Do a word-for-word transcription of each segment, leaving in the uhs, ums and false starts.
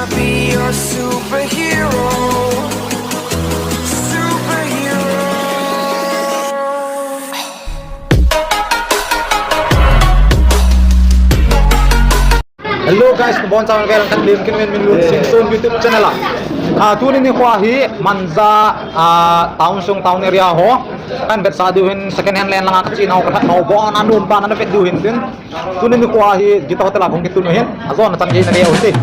Be your superhero. Superhero. Hello guys, nabonchauvin vel khat lim kin min min lun sing sun YouTube channel a. Ah, tuni nikho hi Manja, ah, town sung town area ho. Kan vetsah diu hin second hand len langa kachenau kalhat nau bon anom ban ana vet diu hin tin. Tuni nikho hi Gita Hotel a kahung kitun u hin, ajona chan gei nagei u hite.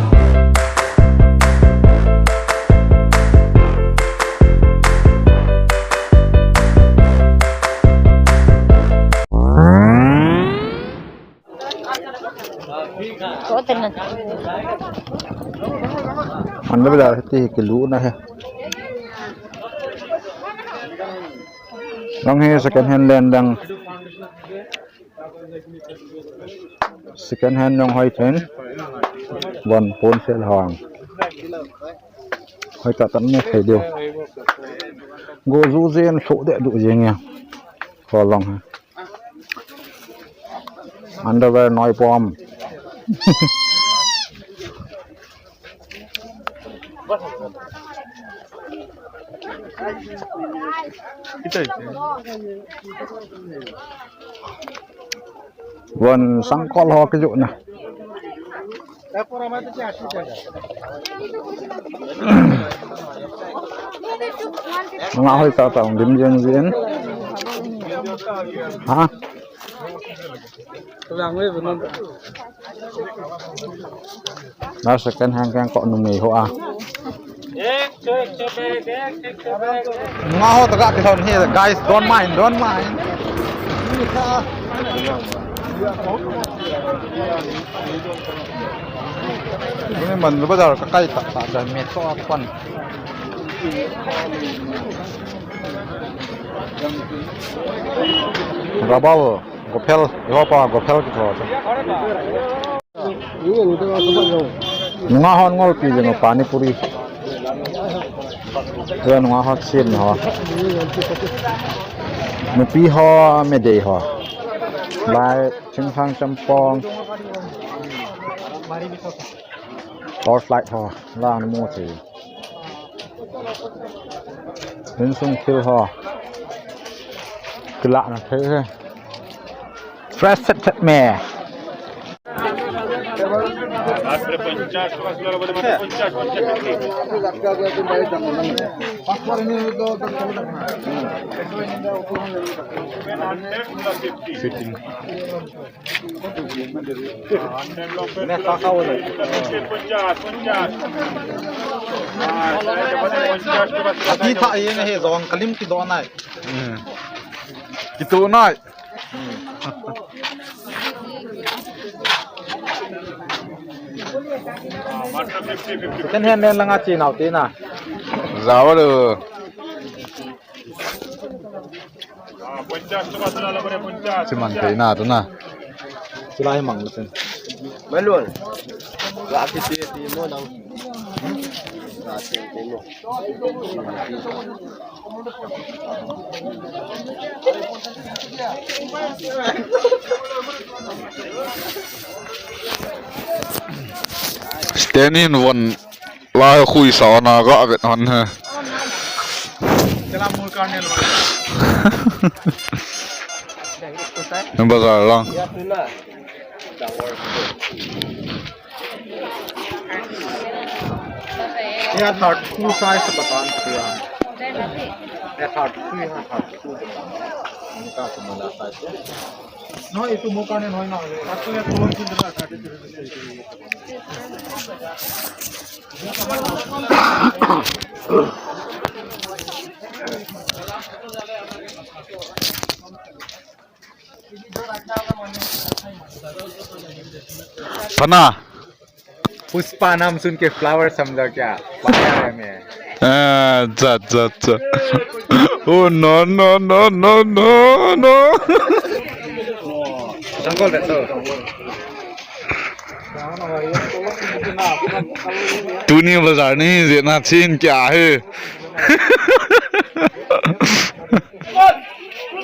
Hotel na. Anda bela hiti kilu na he. Lang hi second hand len lang. Second hand jong hoi then. Von pon sel hang. Hoi ta tan mu thei diu. Go ju jen so de du jeng ya. Ko long ha. Underwear noi pom. Von sangkol ho kijoh na. Nga hoi ta ta dim jeng jeng. Ha? Na second hand keng ko numei ho a. Nga ho ta ga kithon hi, guys, don't mind, don't mind. Tuni Mandu Bazar kakai tah tah dan me to a pan. Rabal, Gophel, ihopa Gophel kiti ho. Nungah hon ngolpi jeng u pani puri. Tua nungah hon sin ho. Nupi ho, medei ho. Lai, thingsang champong. Torchlight ho. Lang mu thei. Insung thil ho. Kilahna thei he. Fresh thet thet me. Fitting. Ati tha ye na he jong kalim kidoh nai. Hmm. Kitoh nai. Kan hen len langa chenau te na. Jao lo. Chiman thei na tu na. Chilai mang lu chen. Mai lon. La ki ti ti mo nang. La ti ti mo. Stand in one. Lai khui sa na ga vet hon he. Bazar lang. Ye thirty-two size batan kiya. Ye thirty-two, ye thirty-two batan. Inika sumala size. No, itu mo kane noi na. Ato ye tulon kin dala thirty-two. Pana. Pushpa नाम सुन के flower समझा क्या? पाया है मैं। Ah, cha, cha, cha. Oh, no, no, no, no, no, no. Uncle, that's all. Tuni bazar nahi jeh na chin kya hai?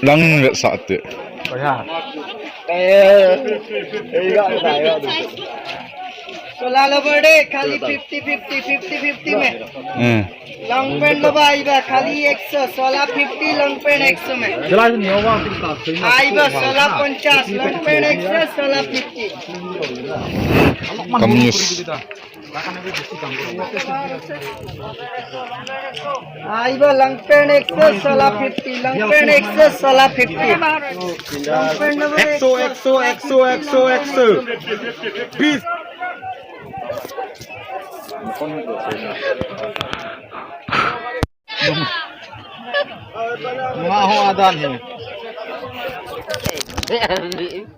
Lang vetsah te. Oh, yeah. Eh, eh, yeah, yeah, yeah. Sola lobo de, khali fifty fifty, fifty fifty mein. Hmm. Long pant lobo aiba, khali ekso, sola fifty, long pant ekso mein. Aiba, sola ponchas, long pant ekso, sola fifty. Kamis. Aiba, long pant ekso, sola fifty, long pant ekso, sola fifty. Long pant lobo ekso, ekso, ekso, ekso, ekso. Bis. Nunga ho adan hi.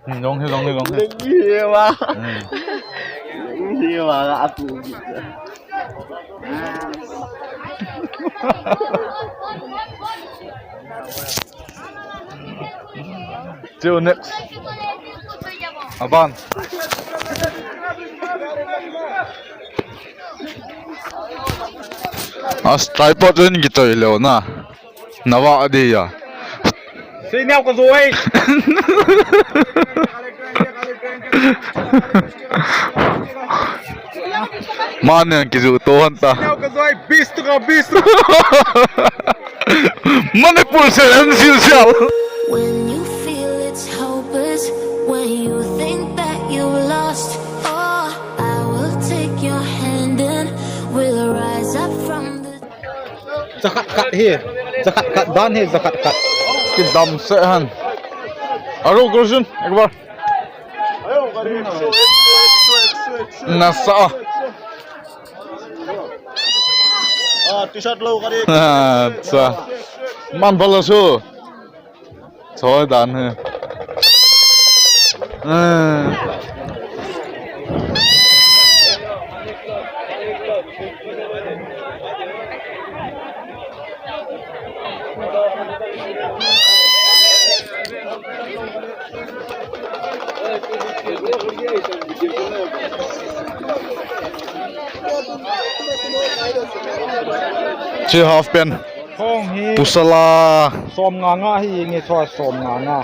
Hmm, long hi, long hi, long hi. Long hi wa. Hmm. Long hi wa, aku. Chiu next. Aban. As tripod in kichoi leo na. Nawa dia. Sei neo ka zoi. Mane kiju to hanta. Neo ka zoi, bis tu ka, bis tu. Manipur se an sil sial. When you feel it's hopeless, when you think that you've lost, oh, I will take your hand and we'll rise up from the Jakhat khat hi, jakhat khat dan hi, jakhat khat. Kidam se han. Aro kursun, ek bar. Nasa. Ah, t-shirt lo kare. Acha. Man bala su. Choi dan hi. Ah. Chi half pant. Hong hi. Pusala. Som nga nga hi nge choi som nga nga.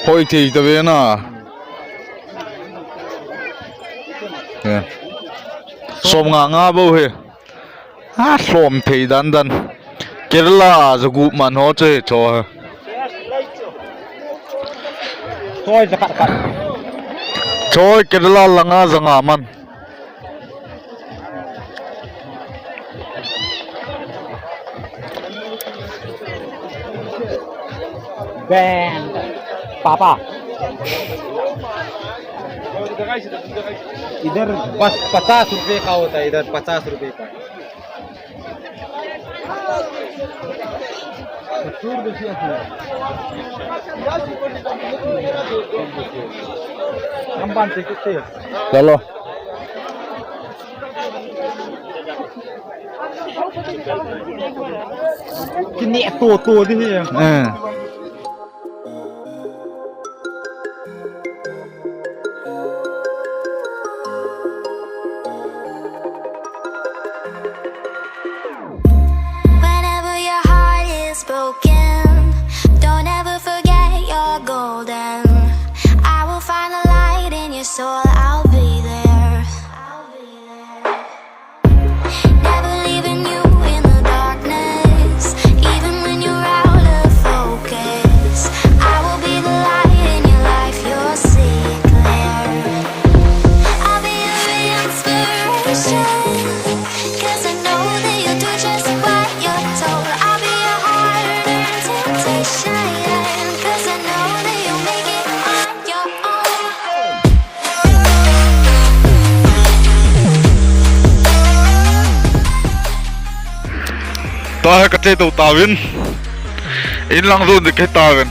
Hoi thei ta ve na. Yeah. Som nga nga bo hi. A som thei dan dan. Kerala za gu man ho che cho ha. Choi za khat khat. Choi Kerala langa za nga man. Band. पापा, इधर बस पचास रुपए का होता है, इधर पचास रुपए का। हम पाँच सौ कितने? चलो। Kini to to di hi. Eh. Whenever your heart is broken, don't ever forget you're golden. I will find the light in your soul, I'll be there. Never leaving you in the darkness, even when you're out of focus. I will be the light in your life, you'll see it clear. I'll be your inspiration, 'cause I know that you'll do just what you're told. I'll be your heart in temptation, 'cause I know that you'll make it on your own. Tahe ka che to tauvin. In lang zon de ke tauvin.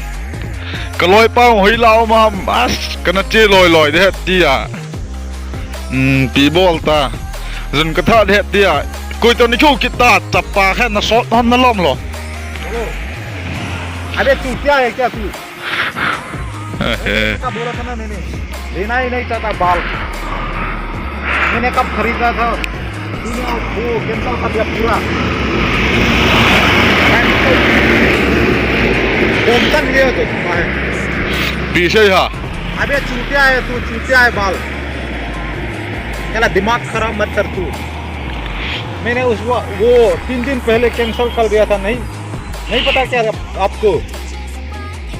Ka loi pa hoi la ma as kana che loi loi de tia. Hmm, pi bol ta. Zun ka tha de tia. Koi to ni khu kita chapa khe na sot hon na lom lo. Abe tu kya hai kya tu? का बोला था ना मैंने, लेना ही नहीं चाहता बाल। मैंने कब खरीदा था, तूने वो cancel कर दिया पूरा। Tension ले तो है। पीछे ही हा। अबे चूतिया है तू, चूतिया है बाल। साला दिमाग खराब मत कर तू। मैंने उस वो, वो तीन दिन पहले कैंसिल कर दिया था, नहीं, नहीं पता क्या आपको?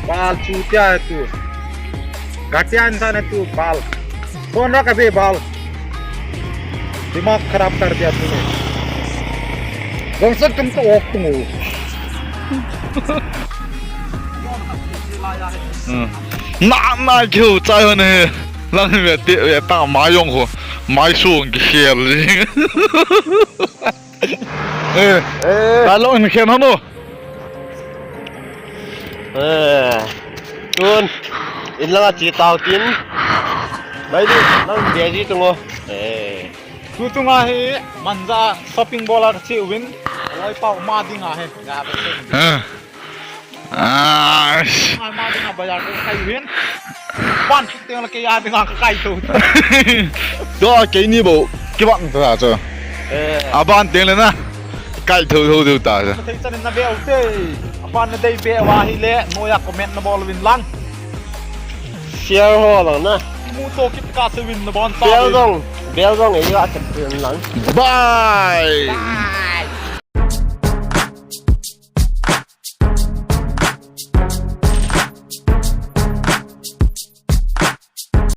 बाल चूतिया है तू, घटिया इंसान है तू। बाल, फोन रख अभी, बाल, दिमाग खराब कर दिया तूने। कम से कम तो off तुम हो। Na na kiu chai ho ne. Lang ve ti ve ta mai jong ho. Mai sung ki khel. Eh. Eh. Ta lo in khen ho no. Eh. Tun. In langa chi tau tin. Bai di lang dia ji tungo. Eh. Tu tunga hi Manja shopping bol a ka chi win. Loi pau ma ding a he. Ga ba. Ah. Ah. Ai ma ding a bazar ko kai win. Ban chu teng la ke ya ding a ka kai tu. Do ke ni bo. Ki ban ta chu. Eh. A ban teng le na. Kai tho tho tho ta. Thei chan na be u te. A ban na dei be wa hi le. No ya comment na bol win lang. Share ho lang na. Mu to kit ka se win na bon ta. Bel dong, bel dong ei ga chat pen lang. Bye.